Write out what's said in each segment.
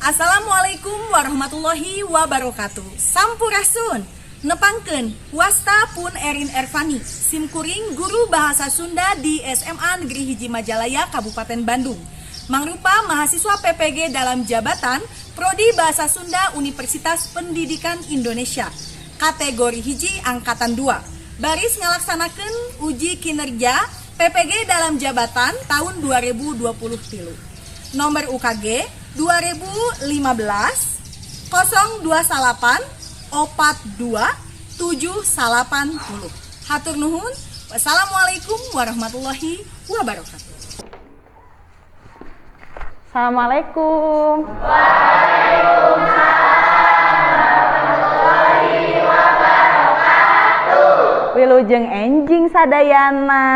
Assalamualaikum warahmatullahi wabarakatuh. Sampurasun. Nepangkeun wasta pun Erin Ervani, simkuring guru bahasa Sunda di SMA Negeri Hiji Majalaya, Kabupaten Bandung. Mangrupa mahasiswa PPG dalam jabatan Prodi Bahasa Sunda Universitas Pendidikan Indonesia. Kategori hiji angkatan 2. Baris ngalaksanakeun uji kinerja PPG dalam jabatan tahun 2020 tilu. Nomor UKG 2015 028 42 780. Hatur nuhun. Wassalamualaikum warahmatullahi wabarakatuh. Assalamualaikum. Waalaikumsalam warahmatullahi wabarakatuh. Wilujeng enjing sadayana.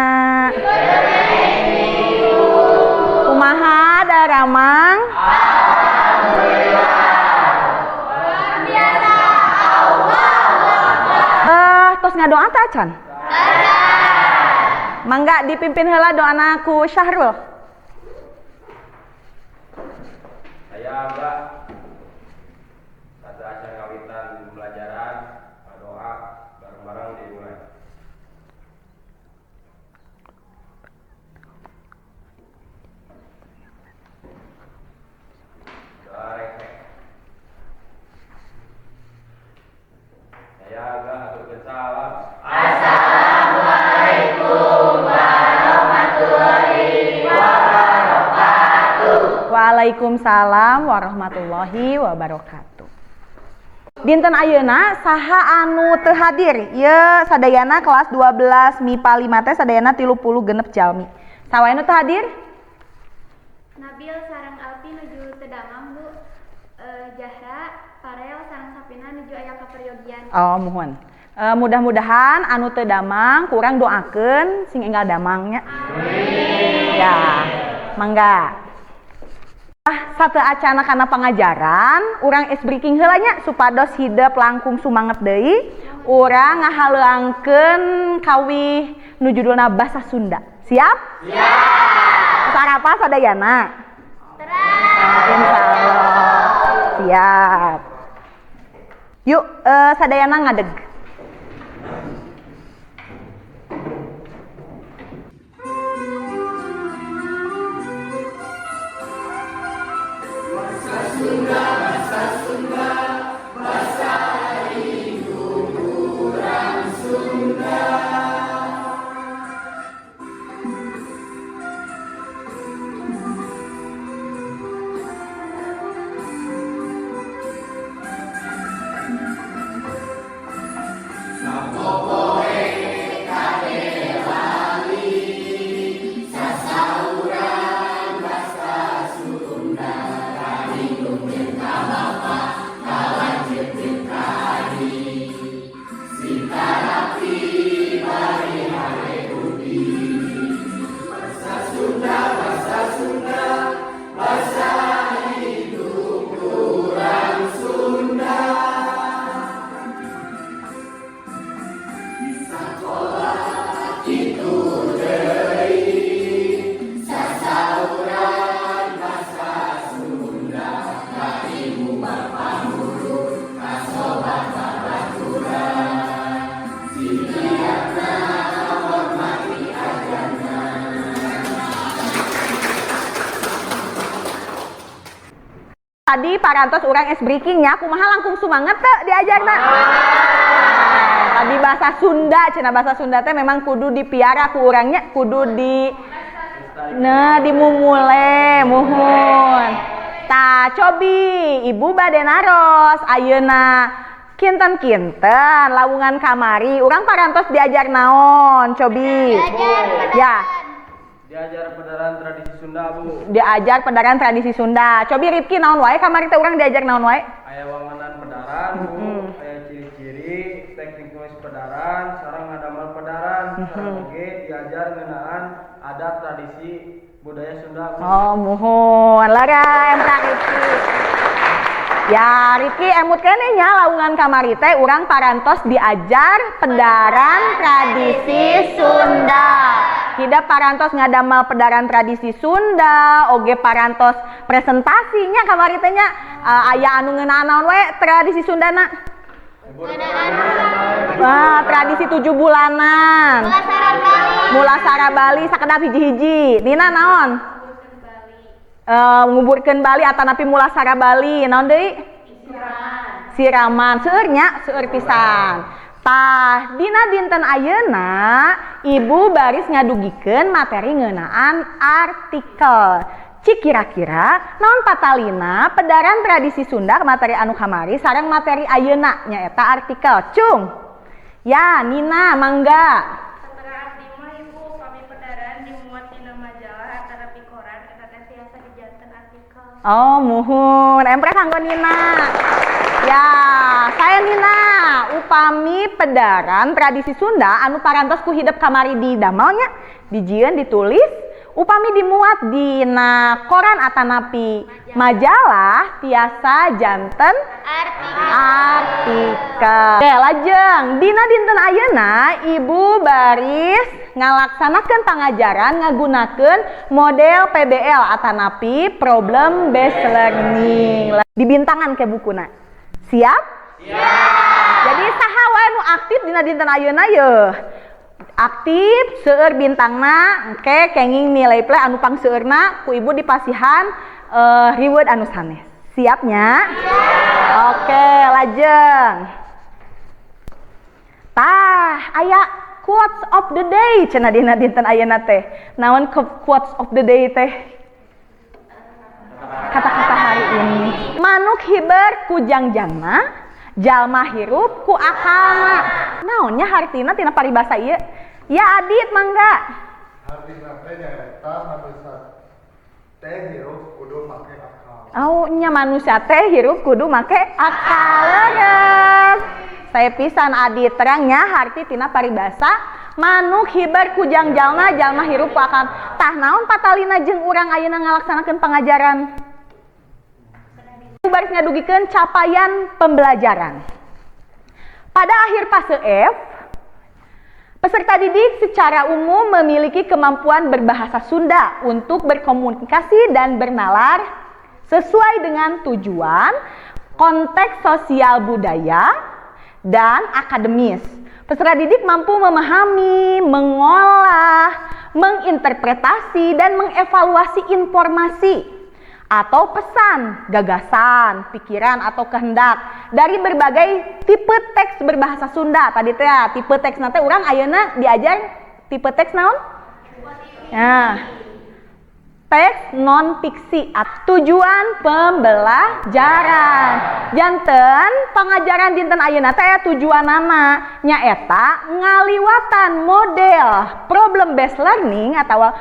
Kumaha daramang? Alhamdulillah. Luar biasa. Tos ngadoa teh acan? Mangga dipimpin heula doana ku Syahrul. Saya agak sateuacan ngawitan pembelajaran, doa bareng-bareng dimulai. Doa rengse. Saya agak aturkeun salam. Assalamualaikum warahmatullahi wabarakatuh. Waalaikumsalam warahmatullahi wabarakatuh. Dinten ayeuna saha anu teu hadir? Ieu sadayana kelas 12 MIPA 5 teh sadayana 36 jalmi. Saha wae nu teu hadir? Nabil sareng Alpi nuju teu damang, Bu. Jahra, Farel sareng Sapina nuju aya kaperyogian. Oh, muhun. Mudah-mudahan anu teu damang ku urang doakeun sing enggal damangnya. Amin. Ya, mangga. Ah, sateuacana kana pangajaran, urang ice breaking heula nya supados hidep langkung sumanget deui. Urang ngahaleuangkeun kawih nu judulna Basa Sunda. Siap? Siap. Sarapa sadayana? Terang. Insyaallah. Siap. Yuk, sadayana ngadeg. Tadi parantos urang ice breaking ya, kumaha langkung sumanget teu diajarna? Tadi bahasa Sunda, cenah bahasa Sunda teh memang kudu dipiara ku urangnya, kudu di nah dimumule, muhun. Tah cobi ibu bade naros ayeuna kinten-kinten lawungan kamari urang parantos diajar naon cobi? Diajar. Ya. Diajar pedaran tradisi Sunda, Bu. Diajar pedaran tradisi Sunda. Cobi Rifki naon wae kamari teh urang diajar naon wae? Aya wangenan pedaran, Bu. Aya ciri-ciri, teknik nulis pedaran, sareng ngadamel pedaran, sareng oge diajar ngeunaan adat tradisi budaya Sunda, Bu. Oh, muhun. Lara emra Rifki. Ya, Rifki emut keneh nya lawungan kamari teh urang parantos diajar pedaran tradisi Sunda. Hidep parantos ngadamel pedaran tradisi Sunda, oge parantos presentasinya kamari teh nya aya anu ngeunaan naon we tradisi Sundana? Wah, tradisi 7 bulanan. Mulasara Bali sakedap hiji-hiji. Nina naon? Nguburkeun Bali atanapi Mulasara Bali. Naon deui? Siraman. Seueur nya, seueur pisan. Tah, dina dinten ayeuna Ibu baris ngadugikeun materi ngeunaan artikel. Cik kira-kira naon patalina pedaran tradisi Sunda materi anu kamari sareng materi ayeuna nyaeta artikel. Cung. Ya, Nina mangga. Saterang abdi mah Ibu, kami pedaran dimuat dina majalah atanapi koran eta teh tiasa dijanten artikel. Oh, muhun. Empres kanggo Nina. Ya, saya Nina. Upami pedaran tradisi Sunda anu parantos ku hidep kamari di damelnya, dijieun ditulis, upami dimuat dina koran atanapi majalah tiasa janten artikel. Oke, lajeng dina dinten ayeuna Ibu baris ngalaksanakeun pangajaran ngagunakeun model PBL atanapi problem based learning. Dibintangan ke bukuna. Siap? Siap. Jadi saha wae nu aktif dina dinten ayeuna yeuh. Aktif seueur bintangna engke kenging nilai play anu pangseueurna ku ibu dipasihan reward anu sanes. Siapnya? Siap. Oke, lajeng. Tah, aya quotes of the day cenah dina dinten ayeuna teh. Naon quotes of the day teh? Kata-kata hari ini. Manuk hiber ku jangjangna, jalma hirup ku akalna. Naonnya hartina tina paribasa ieu? Ya Adit mangga. Hartina teh nyaeta manusia teh hirup kudu make akal. Oh, nya manusia teh hirup kudu make akal. Leres. Saya pisan Adit terangnya harti tina paribasa manuk hiber ku jangjalna, jalma hirup ku akal. Tah naon patalina jeung urang ayeuna ngalaksanakeun pangajaran? Baris ngadugikeun capaian pembelajaran. Pada akhir fase F, peserta didik secara umum memiliki kemampuan berbahasa Sunda untuk berkomunikasi dan bernalar sesuai dengan tujuan, konteks sosial budaya, dan akademis. Peserta didik mampu memahami, mengolah, menginterpretasi, dan mengevaluasi informasi atau pesan, gagasan, pikiran, atau kehendak dari berbagai tipe teks berbahasa Sunda. Tadi teh tipe teks nanti urang ayeuna diajar tipe teks naon? Nah, teks non fiksi. Tujuan pembelajaran. Janten pengajaran dinten ayeuna teh tujuanana nyaeta ngaliwatan model problem based learning atau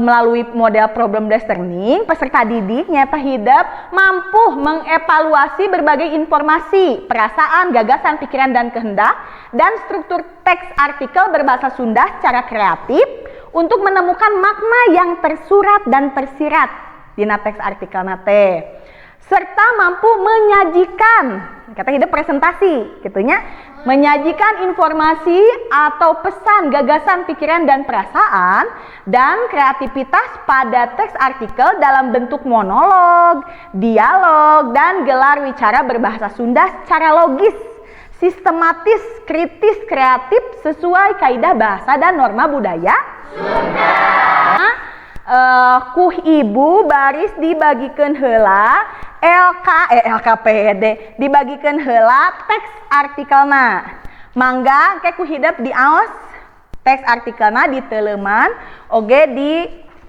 melalui model problem based learning peserta didik nyaeta hidep mampu mengevaluasi berbagai informasi, perasaan, gagasan, pikiran dan kehendak dan struktur teks artikel berbahasa Sunda secara kreatif untuk menemukan makna yang tersurat dan tersirat dina teks artikel nate, serta mampu menyajikan, kata hidup presentasi gitunya, menyajikan informasi atau pesan, gagasan, pikiran dan perasaan dan kreativitas pada teks artikel dalam bentuk monolog, dialog dan gelar wicara berbahasa Sunda secara logis, sistematis, kritis, kreatif sesuai kaidah bahasa dan norma budaya Sunda. Kuh ibu baris dibagikan heula LKPD dibagikan heula teks artikelna. Mangga engke ku hidep diaos teks artikelna diteleman oge di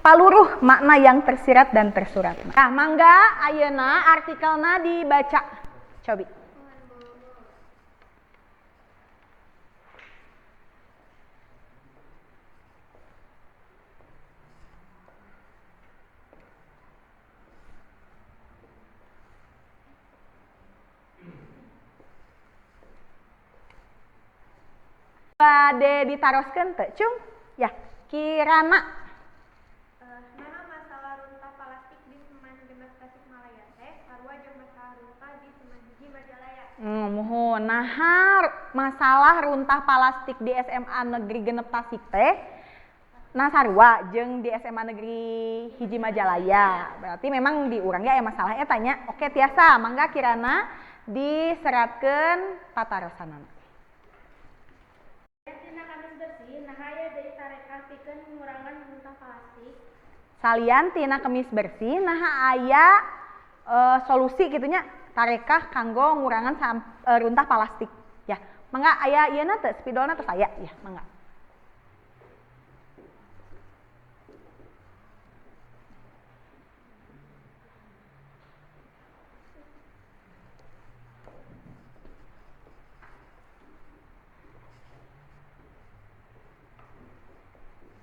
paluruh makna yang tersirat dan tersurat. Nah, mangga ayeuna artikelna dibaca. Cobi. Bade ditaroskeun teu, Cung? Ya, Kirana. Naha masalah runtah plastik di SMAN 6 Tasikmalaya teh sarua jeung masalah runtah di SMAN 1 Majalaya. Muhun. Naha masalah runtah plastik di SMA Negeri 6 Tasik teh Nah sarua jeung di SMA Negeri Hiji Majalaya. Berarti memang di urang ge aya masalah eta nya. Oke tiasa mangga kirana diseratkeun patarosanana. Tina kamis bersih, naha aya deui tarekah pikeun ngurangan runtah plastik. Salian tina kemis bersih naha aya solusi kitu nya tarekah kanggo ngurangan runtah plastik. Ya, mangga aya ieu na teu spidolna tos aya ya, mangga.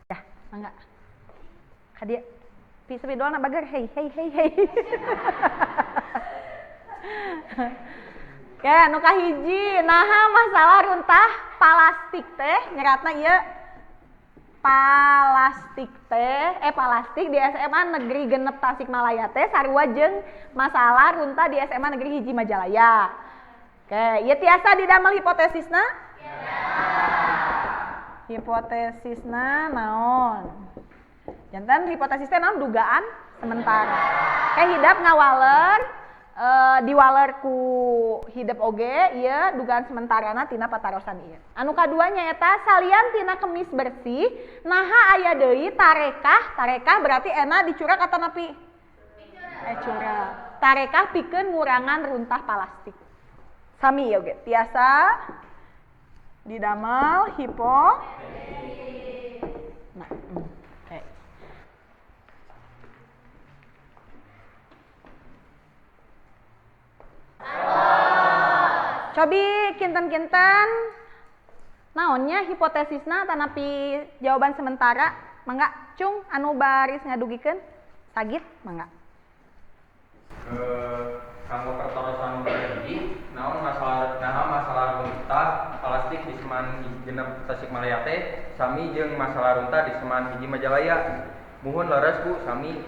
Ya, mangga. Ka dieu. Pi spidolna bager hey hey hey hey. Ya, nu kahiji naha masalah runtah palastik teh nyeratna ieu palastik teh palastik di SMA Negeri Genep Tasikmalaya teh sarua jeung masalah runtah di SMA Negeri Hiji Majalaya. Oke, ieu tiasa didamel hipotesisna? Hipotesisna naon? Janten hipotesis teh naon dugaan sementara. Kayak hidap ngawaler diwaler ku hidep oge ieu dugaan sementarana tina patarosan ieu. Anu kaduanya eta salian tina kemis bersih naha aya deui tarekah, tarekah berarti ena dicurak atanapi? Curak. Tarekah pikeun ngurangan runtah palastik. Sami ieu oge tiasa didamel hipotesis. Nah, oke. Cobi kinten-kinten naonnya hipotesisna tanapi jawaban sementara mangga cung anu baris ngadugikeun sagit mangga. Kanggo pertarosan hiji naon masalah naha masalah runtah plastik di Seman Genep Tasikmalaya teh sami jeung masalah runtah di Seman Hiji Majalaya. Muhun leres Bu sami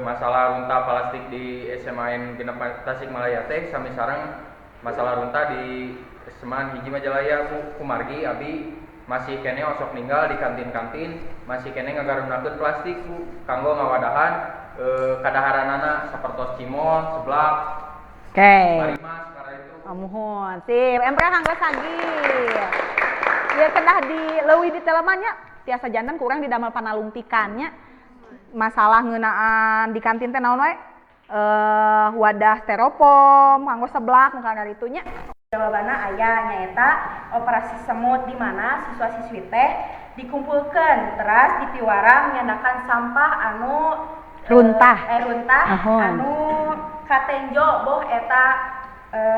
masalah runtah plastik di SMAN Genep Tasikmalaya teh sami sareng masalah runtah di Seman Hiji Majalaya. Kumargi abi masih kene osok ninggal di kantin-kantin masih kene ngagarunakeun plastik Bu kanggo ngawadahan kadaharanana sapertos cimol, seblak. Oke. Marimas karena itu. Muhun. Sip, empra kanggo sagir. Ieu kedah di leuwih diteleman nya tiasa janten kurang didamel panalungtikan nya. Masalah ngeunaan di kantin teh naon wae? Wadah styrofoam, kanggo seblak nu kararitu nya. Jawabanna aya nyaeta operasi semut di mana siswa-siswi teh dikumpulkeun teras dipiwarang nyandakan sampah anu runtah. Runtah anu katenjo boh eta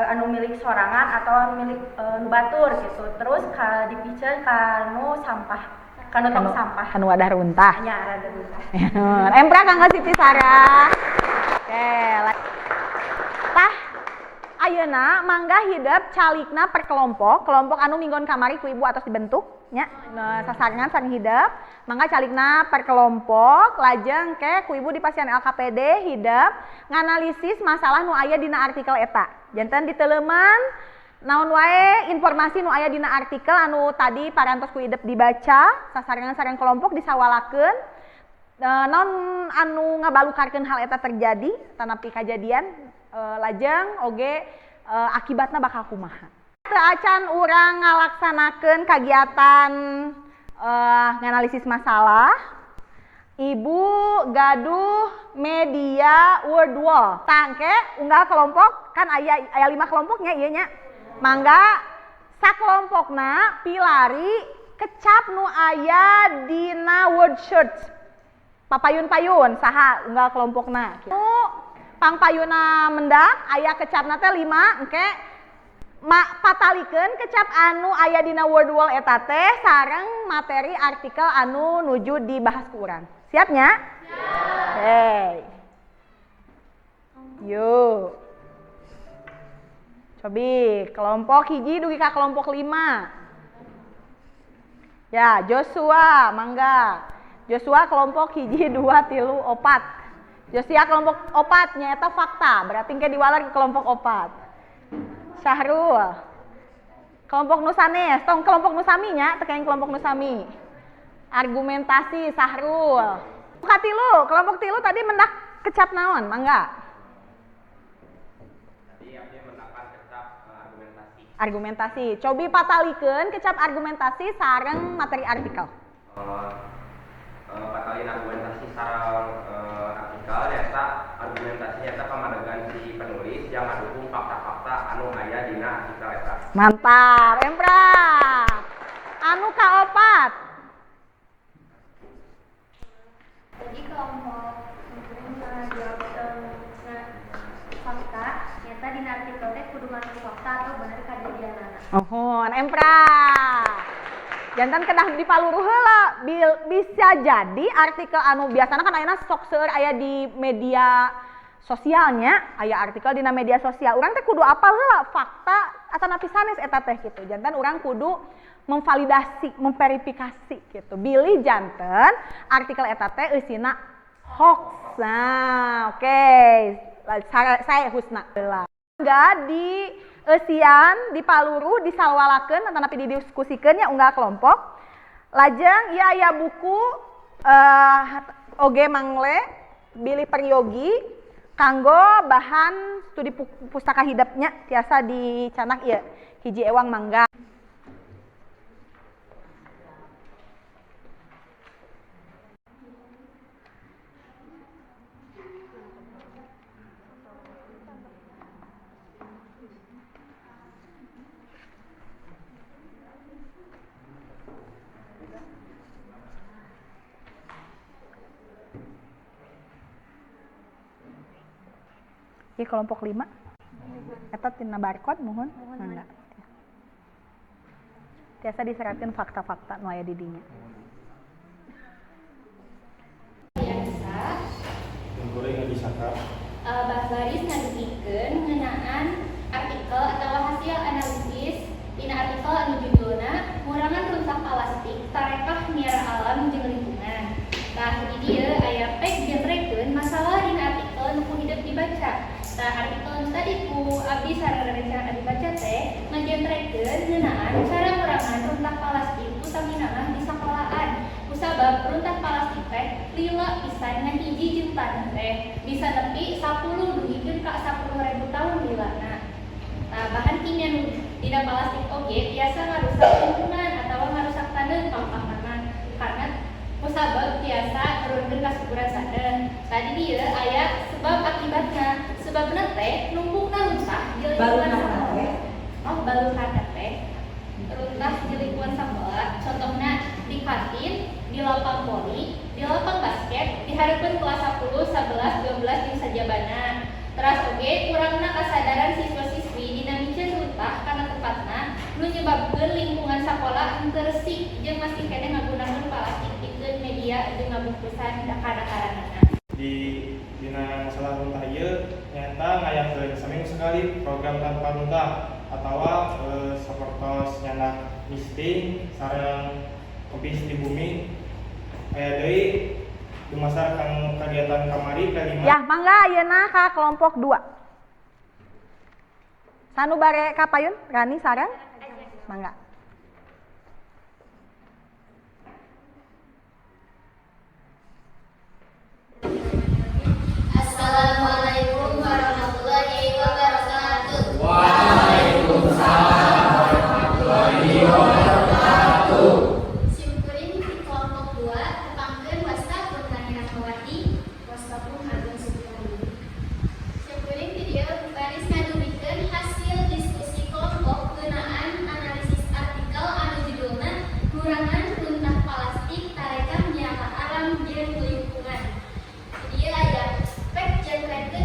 anu milik sorangan atau anu milik nu batur gitu. Terus ka dipiceun ka nu sampah, ka nu tong sampah. Kanu wadah runtah. Nya rada runtah. Empra kanggo Siti Sarah. Oke, tah ayeuna mangga hidep calikna per kelompok, kelompok anu minggon kamari ku ibu atos dibentuk nya, sasarengan sareng hidep, mangga calikna per kelompok, lajeng ke ku ibu di pasian LKPD hidep nganalisis masalah nu aya dina artikel eta. Janten diteleman naon wae informasi nu aya dina artikel anu tadi parantos ku hidep dibaca, sasarengan sareng kelompok disawalakeun. Naon anu ngabalukarkeun hal eta terjadi tanapi kajadian lajeng oge akibatna bakal kumaha. Teu acan urang ngalaksanakeun kagiatan nganalisis masalah, ibu gaduh media word wall. Tangke unggal kelompok kan aya 5 kelompoknya ieu nya. Mangga sakelompokna pilari kecap nu aya dina word search. Papayun-payun saha unggal kelompokna. Nu pangpayuna mendak aya kecapna teh 5 engke patalikeun kecap anu aya dina word wall eta teh sareng materi artikel anu nuju dibahas ku urang. Siap nya? Siap. Oke. Yuk. Cobi kelompok hiji dugi ka kelompok 5. Ya, Joshua mangga. Joshua kelompok hiji 2 3 4. Joshua kelompok 4 nyaeta fakta, berarti engke diwaler ke kelompok 4. Syahrul. Kelompok nu sanes, tong kelompok nu sami nya, teu kelompok nu sami. Argumentasi Sahrul. Katilu, kelompok tilu tadi mendak kecap naon, mangga? Tadi abdi mendakan kecap argumentasi. Argumentasi. Cobi patalikeun kecap argumentasi sareng materi artikel. Patalin argumentasi sareng artikel nyata argumentasi nyata pamadegan si penulis yang ngadukung fakta-fakta anu aya dina artikel eta. Mantap, Empra. Anu kaopat. Tadi kelompok jawab fakta nyata dina artikel teh kudu ngandung fakta atau bener kajadianana. Mohon, Empra. Jantan kedah dipaluruh heula, bisa jadi artikel anu biasana kan ayeuna sok seueur aya di media sosialnya, aya artikel dina media sosial. Urang teh kudu apal heula fakta atanapi sanes eta teh gitu. Jantan urang kudu memvalidasi, memverifikasi gitu. Bilih janten artikel eta teh eusina hoax. Nah, oke. Saya Husna heula. Enggak di eusian, dipaluruh, disalwalakeun atanapi didiskusikeun nya unggal kelompok. Lajeng ieu aya buku oge mangle bilih peryogi kanggo bahan studi pustaka hidupnya tiasa dicanak ieu hiji ewang mangga. Ieu kelompok 5. Eta tina barcode mohon. Mangga. Tiasa diseratkeun fakta-fakta nu aya di dinya. Biasa. Goreng disaka. Baris ngadugikeun ngeunaan artikel atau hasil analisis dina artikel anu judulna Ngurangan Runtah Palastik Tarekah Miara Alam jeung Lingkungan. Tah di dieu aya pek jentrekeun masalah dina artikel nu ku hidep dibaca. Tah artikel nu tadi ku abdi sareng rencana dibaca teh ngajentrekeun ngeunaan cara ngurangan runtah palastik utamina mah di sakolaan. Kusabab runtah palastik teh lila pisan ngahiji jeung taneuh teh bisa nepi 10 dugikeun ka 10.000 tahun lilana. Tah bahan kimia nu dina palastik oge biasa ngarusak lingkungan atawa ngarusak taneuh pangpangna karena kusabab biasa nurunkeun kasuburan taneuh. Tadi dieu aya sebab akibatna. Sebabna teh numpukna runtah di lingkungan sakola. Oh, balukarna teh runtah di lingkungan sakola. Contohna di kantin, di lapang voli, di lapang basket, di hareupeun kelas 10, 11, 12 jeung sajabana. Teras oge kurangna kasadaran siswa-siswi dina miceun runtah kana tempatna nu nyebabkeun lingkungan sakola henteu resik jeung masih keneh ngagunakeun palastik pikeun media jeung ngabungkusan kana karanana. Di dina masalah runtah ieu nyata ngayangkeun saminggu sekali program tanpa runtah atawa sapertos nyandak misting sareng kempis di bumi aya deui dumasar kang kagiatan kamari kalima. Ya, mangga ayeuna ka kelompok 2. Sanu bare ka payun Rani sareng mangga. Assalamualaikum warahmatullahi wabarakatuh. Waalaikumsalam warahmatullahi wabarakatuh. Simkuring di kelompok 2 tepangkeun wasta pun Rani Rahmawati, wasta pun Agung Supriyadi. Simkuring di dieu baris ngadugikeun hasil diskusi kelompok ngeunaan analisis artikel anu judulna Ngurangan Runtah Palastik Tarekah Miara Alam jeung Lingkungan. Di dieu aya pek jentrekeun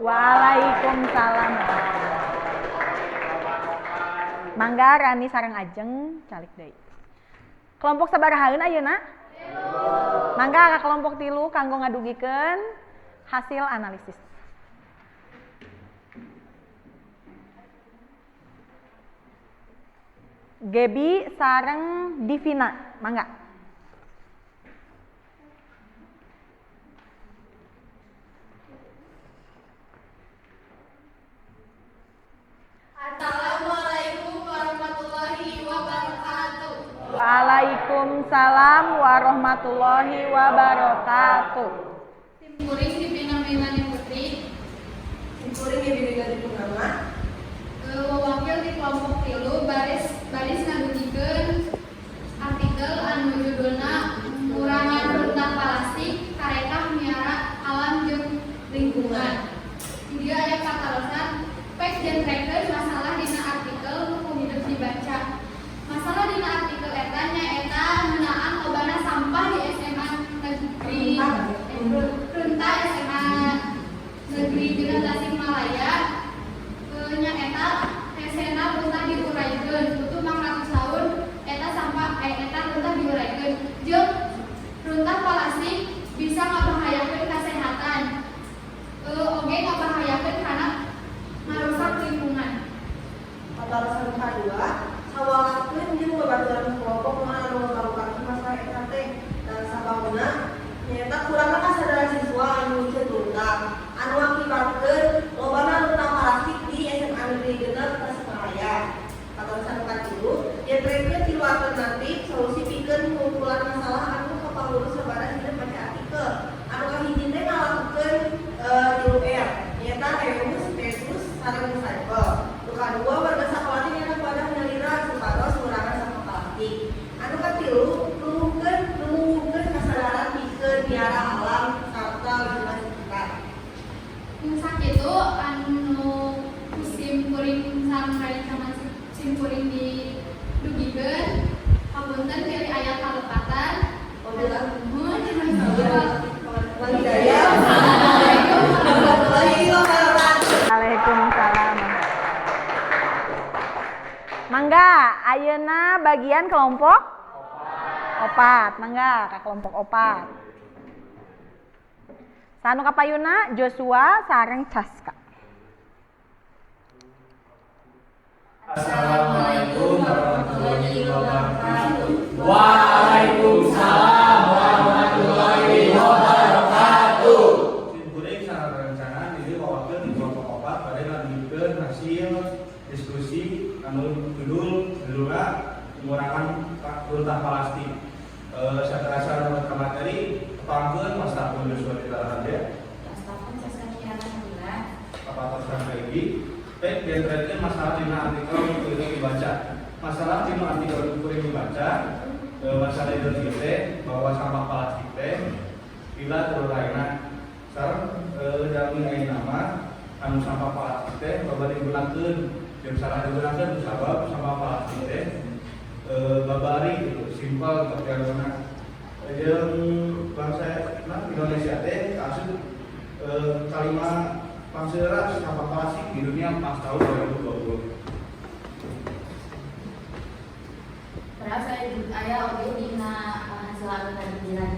Waalaikumsalam. Mangga Rani sareng Ajeng calik deui. Kelompok sabarahaeun ayeuna? Mangga ka kelompok 3 kanggo ngadugikeun hasil analisis. Gebi sareng Divina, mangga. Assalamualaikum warahmatullahi wabarakatuh. Waalaikumsalam warahmatullahi wabarakatuh. Simkuring Divina Milani Putri. Simkuring Gebi Purnama. Wakil di kelompok 3 baris ngadugikeun artikel anu judulna Ngurangan Runtah Palastik Tarekah Miara Alam jeung Lingkungan. Di dieu aya patarosan pek jentrekeun masalah dina artikel nu ku hidup dibaca. Masalah dina artikel eta nyaeta ngeunaan lobana sampah di SMA Negeri Runtah SMA Negeri 6 Tasikmalaya. Nyaeta hesena runtah diuraikeun butuh 500 tahun eta sampah eta runtah diuraikeun jeung runtah plastik bisa ngabahayakeun kasehatan, oge ngabahayakeun kana ngarusak lingkungan. Patarosan kadua, sawalahkeun jeung babaturan kelompok kumaha anu ngabarukakeun masalah eta teh. Dan sababna nyaeta kurangna kasadaran siswa anu miceun runtah anu ngakibatkeun lobana runtah plastik di SMA Negeri 6 Tasikmalaya. Patarosan katilu, nyentrekeun tilu alternatif solusi pikeun ngungkulan masalah anu kapalurus sabada hidup maca artikel. Anu kahiji teh ngalakukeun 3R, nyaeta reuse, reduce, sareng recycle. Nu kadua, warga sakola teh nyaeta wadah nyalira supados ngurangan sampah plastik. Anu katilu, numuhkeun kasadaran pikeun miara alam sarta lingkungan sekitar. Sakitu anu sim kuring sareng rerencangan sim kuring didugikeun. Hapunten bilih aya kalepatan. Nuhun. Assalamualaikum warahmatullahi wabarakatuh. Waalaikumsalam. Mangga, ayeuna bagian kelompok 4. Mangga ka kelompok 4. Sanu kapayuna Joshua sareng Caska. Assalamualaikum warahmatullahi wabarakatuh. Waalaikumsalam warahmatullahi wabarakatuh. Simkuring sareng rerencangan di wakil di kelompok 4 bade ngadugikeun hasil diskusi anu judulna pengurangan runtah plastik. Saterasa ka materi tepangkeun wasta pun Joshua Tita Raharja. Wasta pun Caska Kiana Sabila. Kapatarosan kahiji, pek jentrekeun masalah dina artikel nu kuring dibaca. Masalah dina artikel nu kuring dibaca, masalah itu teh bahwa sampah plastik teh bila teruraina sareng jalmi ayeuna mah anu sampah plastik teh loba digunakeun, jeung salah digunakeun sabab sampah plastik teh babari gitu, simpel terjadona. Jeung bangsa Indonesia teh asup kalima pangseura sampah plastik di dunia pas tahun 2020. Terus saya aya oge dina hasil anu tadi dina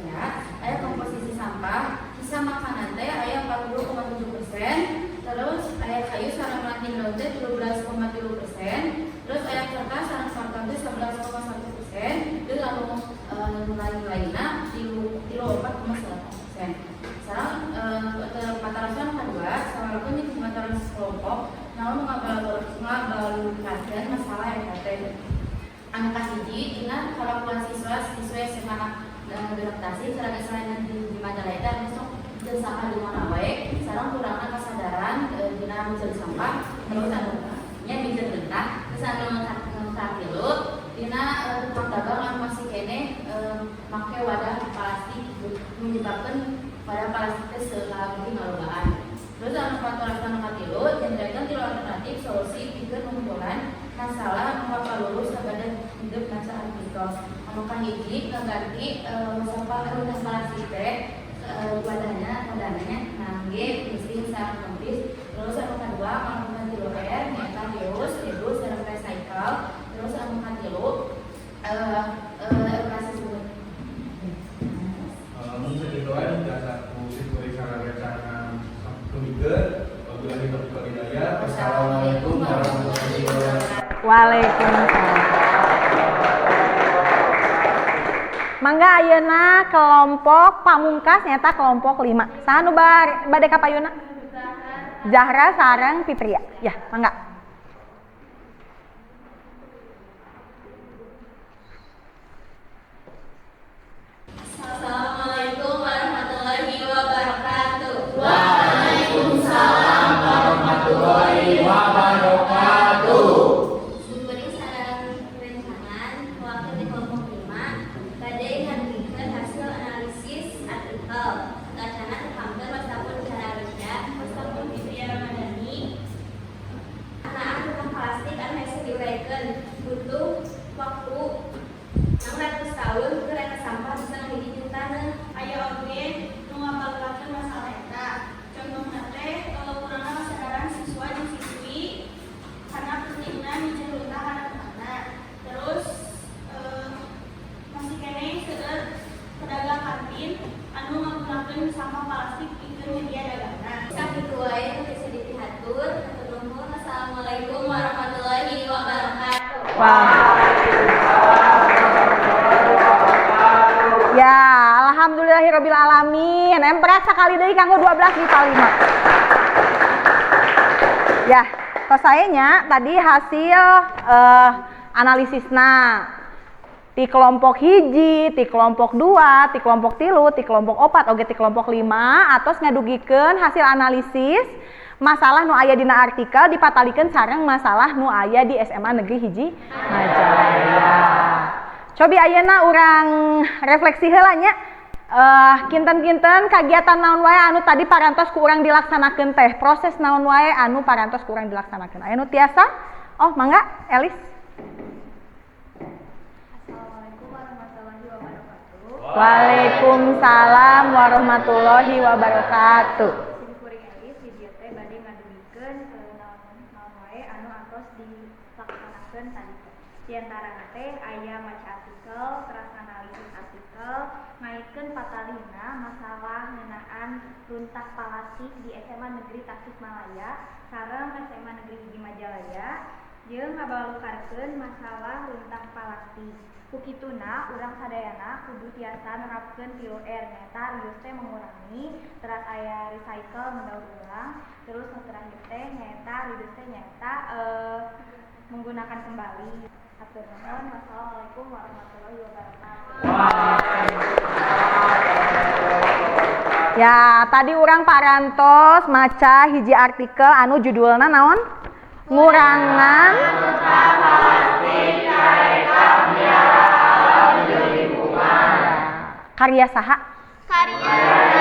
ya. Aya komposisi sampah, sisa makanan teh aya 40,7%, terus aya kayu sareng ranting daun teh 13,3%, terus aya kertas sareng karton teh 11,1%, terus anu lain-lainna 34,9%. Sareng patarosan kedua, sawalkeun jeung patarosan kelompok, naon ngabalukarkeun masalah eta teh. Anu kahiji dina kalakuan siswa siswa SMA genep Tasik sareng SMA di Majalaya teh anu sok miceun sampah di mana wae, sareng kurangna kasadaran dina miceun sampah, terus anu nya miceun runtah, terus anu katilu dina tukang dagang anu masih keneh make wadah plastik menyebabkan wadah plastik teh seueur ngalobaan. Terus anu patarosan katilu jentrekeun tilu alternatif solusi pikeun ngungkulan masalah anu kapalurus sabada hidup maca artikel. Anu kahiji ngaganti sampah runtah plastik teh wadahna ngangge mesin sareng. Waalaikumsalam. Mangga ayeuna kelompok pamungkas nyata kelompok 5. Saha nu bade ka payuna? Zahra sareng Fitria. Ya, mangga. Assalamualaikum warahmatullahi wabarakatuh. Waalaikumsalam warahmatullahi wabarakatuh. Simkuring sareng rencangan wakil di kelompok 5 bade ngadugikeun hasil analisis artikel sateuacanna tepangkeun wastapun Zahra Arusya, wastapun Fitria Ramadhani. Ngeunaan runtah plastik anu hese diuraykeun butuh waktu 600 tahun keur eta sampah bisa ngahiji jeung taneuh. Aya oge nu ngabalukarkeun masalah eta. Contohna teh kurangna kesadaran siswa jeung siswi karena pentingna nyicil runtah kana tempatna. Terus masih keneh seueur pedagang kantin anu ngagunakeun sampah plastik pikeun nyedia dagangna. Sakitu wae nu bisa dipihatur. Hatur nuhun. Assalamualaikum warahmatullahi wabarakatuh. Wah. Ya, alhamdulillahirabbil alamin. Emprak sakali deui kanggo 12 MIPA 5. Ya, tos sae nya tadi hasil analisisna ti kelompok 1, ti kelompok 2, ti kelompok 3, ti kelompok 4, oge ti kelompok 5 atos ngadugikeun hasil analisis masalah nu aya dina artikel dipatalikeun sareng masalah nu aya di SMA Negeri 1 Majalaya. Cobi ayeuna urang refleksi heula nya. Kinten-kinten kagiatan naon wae anu tadi parantos ku urang dilaksanakeun teh, proses naon wae anu parantos ku urang dilaksanakeun. Aya nu tiasa? Oh, mangga Elis. Assalamualaikum warahmatullahi wabarakatuh. Waalaikumsalam warahmatullahi wabarakatuh. Simkuring Elis di dieu teh bade ngadugikeun naon naon wae anu atos dilaksanakeun tadi teh. Di antarana teh aya maca artikel, teras analisis artikel, ngaitkeun patalina masalah ngeunaan runtah palastik di SMA Negeri Tasikmalaya sareng SMA Negeri 1 Majalaya jeung ngabalukarkeun masalah runtah palastik. Ku kituna urang sadayana kudu tiasa nerapkeun 3R nyaeta reuse teh mengurangi, teras aya recycle mendaur ulang, terus nu terakhir teh nyaeta reduce teh nyaeta menggunakan kembali. Hatur nuhun. Wassalamualaikum warahmatullahi wabarakatuh. Ya, tadi urang parantos maca hiji artikel anu judulna naon? Ngurangan karya saha? Karya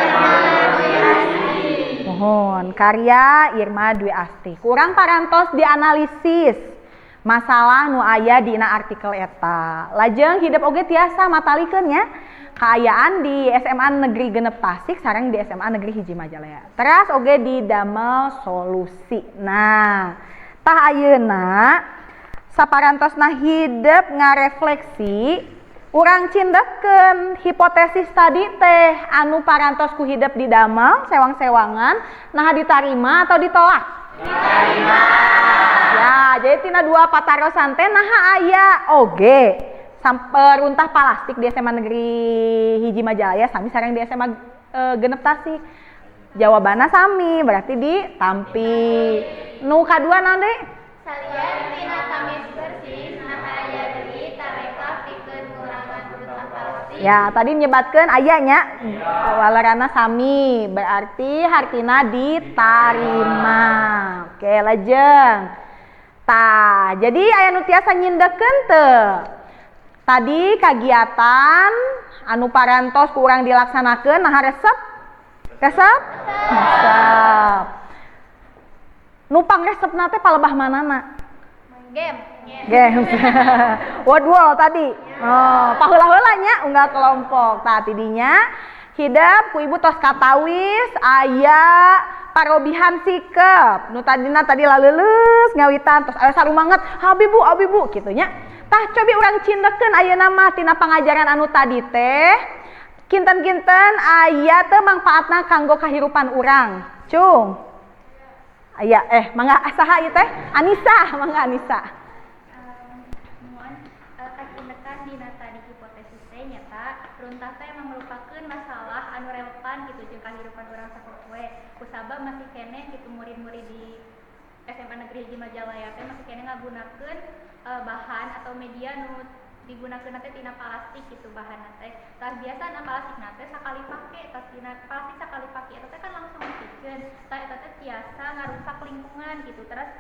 Irma Dwi Asti. Mohon, karya Irma Dwi Asti. Kurang parantos dianalisis masalah nu aya dina artikel eta. Lajeng hidep oge tiasa matalikeun nya kaayaan di SMA Negeri 6 Tasik sareng di SMA Negeri 1 Majalaya. Teras oge didamel solusi. Nah, tah ayeuna saparantosna hidep ngarefleksi urang cindekkeun hipotesis tadi teh anu parantos ku hidep didamel sewang-sewangan nah ditarima atau ditolak? Diterima. Ya, jadi tina dua patarosan teh naha aya oge sampai runtah plastik di SMA Negeri 1 Majalaya sami sareng di SMA 6 Tasik. Jawabanna sami, berarti ditampi. Nu kadua naon deui? Salian tina Tamis Bersih naha aya deui tarekah pikeun ngurangan runtah plastik. Ya, tadi nyebatkeun aya nya. Walerana sami, berarti hartina ditarima. Oke, lajeng. Tah, jadi aya nu tiasa nyindekkeun teu? Tadi kagiatan anu parantos ku urang dilaksanakeun naha resep? Resep? Resep. Nu pangresepna teh palebah manana? Game. Games. Wordwall tadi. Oh, paheula-heula nya unggal kelompok. Tah tidinya hidep ku ibu tos katawis aya parobihan sikep. Nu tadina tadi laleuleus ngawitan tos aya sarumanget, "Abi Bu, abi Bu" kitu nya. Tah cobi urang cindekkeun ayeuna mah tina pangajaran anu tadi teh. Kinten-kinten aya teu mangpaatna kanggo kahirupan urang. Cung. Aya mangga saha ieu teh? Anissa, mangga Anissa. anu relevan gitu jeung kahirupan urang sapopoe. Kusabab masih keneh gitu murid-murid di SMA Negeri Hiji Majalaya teh masih keneh ngagunakeun bahan atau media nu digunakeun teh tina plastik gitu bahanna teh. Tah biasana plastikna teh sakali pake, tah tina plastik sakali pake eta teh kan langsung dipikeun. Tah eta teh tiasa ngarusak lingkungan gitu. Terus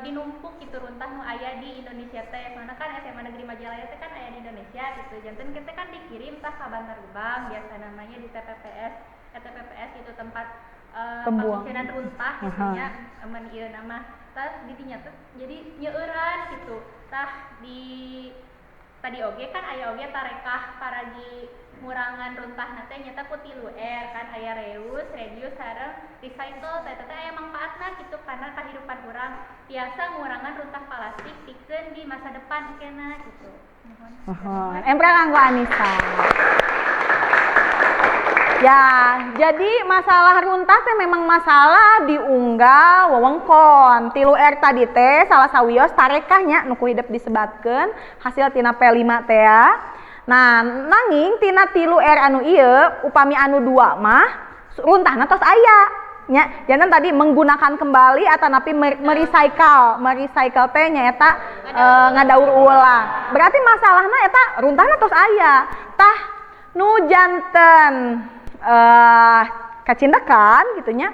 jadi numpuk gitu runtah nu aya di Indonesia teh. Soalna kan SMA Negeri Majalaya teh kan aya di Indonesia gitu. Janten kita kan dikirim tah ka Bantar Gebang biasa namanya di TPPS, TPPS itu tempat pembuangan runtah gitu nya aman ieu nama. Tah didinya teh jadi nyeueuran gitu. Tah di tadi oge kan aya oge tarekah paragi ngurangan runtahna teh nyata ku 3 R kan aya reuse, reduce sareng recycle. Teh teh aya mangpaatna gitu karena kahirupan urang tiasa ngurangan runtah plastik pikeun di masa depan kena gitu. Nuhun. Empra kanggo Anissa. Ya, jadi masalah runtah teh memang masalah diunggal wewengkon. 3 R tadi teh salah sawios tarekahnya nu ku hidep disebatkeun hasil tina P5 teh ya. Nah, nanging tina 3 R anu ieu upami anu 2 mah runtahna tos aya nya. Janten tadi menggunakan kembali atanapi merecycle, merecycle teh nyaeta ngadaur ulang. Berarti masalahna eta runtahna tos aya. Tah nu janten kacindekan gitunya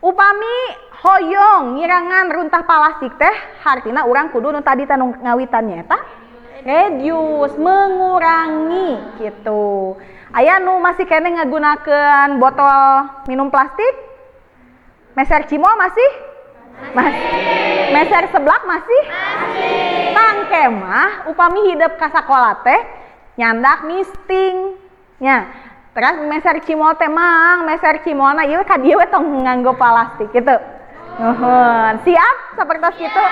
upami hoyong ngirangan runtah plastik teh hartina urang kudu nu tadi teh nu ngawitan nyaeta reduce, mengurangi gitu. Aya nu masih keneh ngagunakeun botol minum plastik? Meser cimol masih? Masih. Meser seblak masih? Masih. Tangke mah upami hidep ka sakola teh nyandak misting nya. Terus meser cimol teh mang, meser cimolna ieu ka dieu we tong nganggo plastik gitu. Nuhun. Siap sapertos kitu?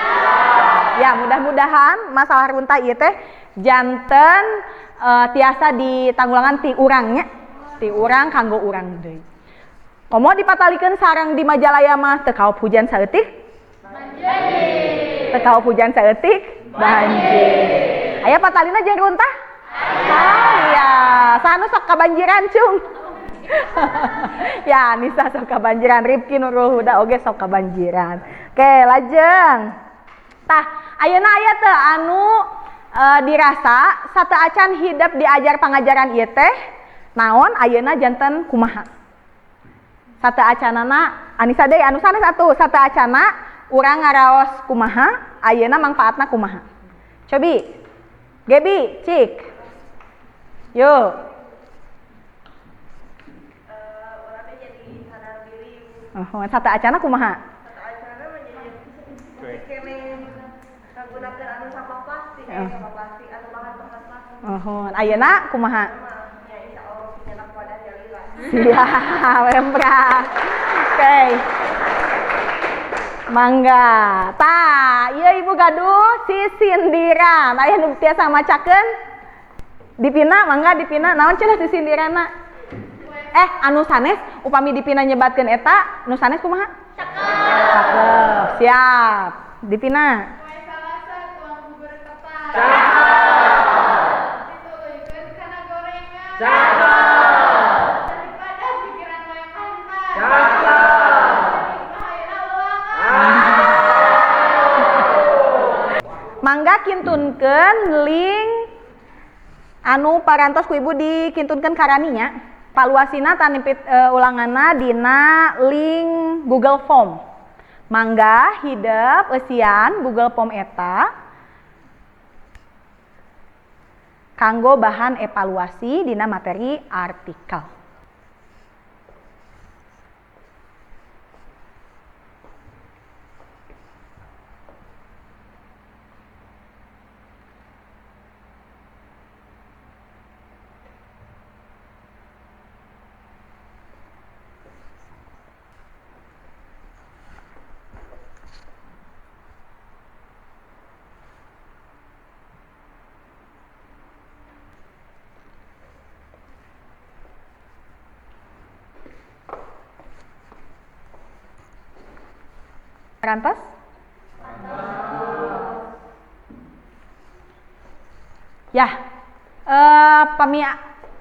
Ya, mudah-mudahan masalah runtah ieu teh janten tiasa ditanggulangan ti urang nya. Ti urang kanggo urang deui. Komo dipatalikeun sareng di Majalaya mah teu kaop hujan saeutik? Banjir. Teu kaop hujan saeutik? Banjir. Aya patalina jeung runtah? Ah, iya, sanu sok kabanjiran cung. Ya, Nisa sok kabanjiran, Rifki Nurul Huda oge sok kabanjiran. Oke, lajeng. Tah, ayeuna aya teu anu dirasa sateuacan hidep diajar pangajaran ieu teh naon ayeuna janten kumaha? Sateuacanana Anissa deui anu sanes atuh sateuacana urang ngaraos kumaha, ayeuna mangpaatna kumaha? Cobi. Gebi, cik. Yuk. Orangnya jadi sadar diri. Oh, sateuacana kumaha? Sateuacana mah jadi keneh ngagunakeun anu sampah plastik, sampah plastik atau bahan-bahan plastik. Oh, ayeuna kumaha? Ya insyaallah nyenak wadah nyalira. Siap, empra. Oke. Mangga. Tah, ieu ibu gaduh sisindiran. Aya nu tiasa macakeun? Dipina, mangga dipina. Naon cenah sisindiranna? Anu sanes upami dipina nyebatkeun eta, nu sanes kumaha? Cakep. Cakep. Siap. Dipina. Poe Salasa tuang bubur ketan. Cakep. Dituluykeun kana gorengan. Cakep. Daripada pikiran wae pantas. Cakep. Bahayana leuangan. Mangga kintunkeun link anu parantos ku ibu dikintunkeun karaninya. Paluasina tanipit ulanganna dina link Google Form. Mangga hidep eusian Google Form eta kanggo bahan evaluasi dina materi artikel. Rantos? Ya, pami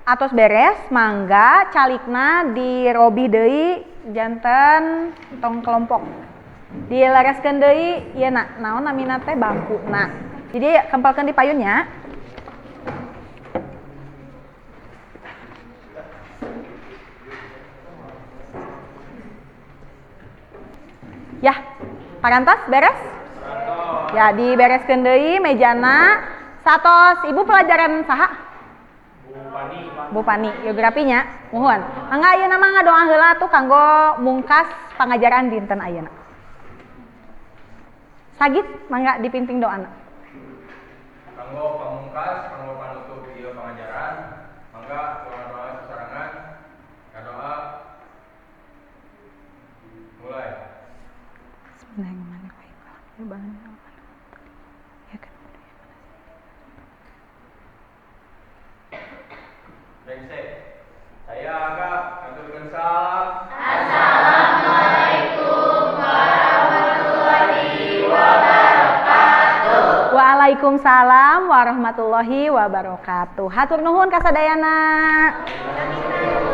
Atos beres, mangga calikna dirobi deui janten tong kelompok. Dilereskeun deui ieu na naon namina teh bangkuna. Jadi kempelkeun di payunnya. Ya, parantos beres? Ya, dibereskeun deui mejana. Satos ibu pelajaran saha? Bu Pani, geografinya. Muhun. Mangga ayeuna mah ngadoa heula tuh kanggo mungkas pangajaran dinten ayeuna. Sagit mangga dipimpin doana. Kanggo pamungkas, kanggo panutup ieu pangajaran, mangga urang doa sasarengan. Ngadoa. Mulai. Bismillahirrahmanirrahim. Brengsek. Saya agak ngaturkeun salam. Assalamualaikum warahmatullahi wabarakatuh. Waalaikumsalam warahmatullahi wabarakatuh. Hatur nuhun kasadayana. Amin.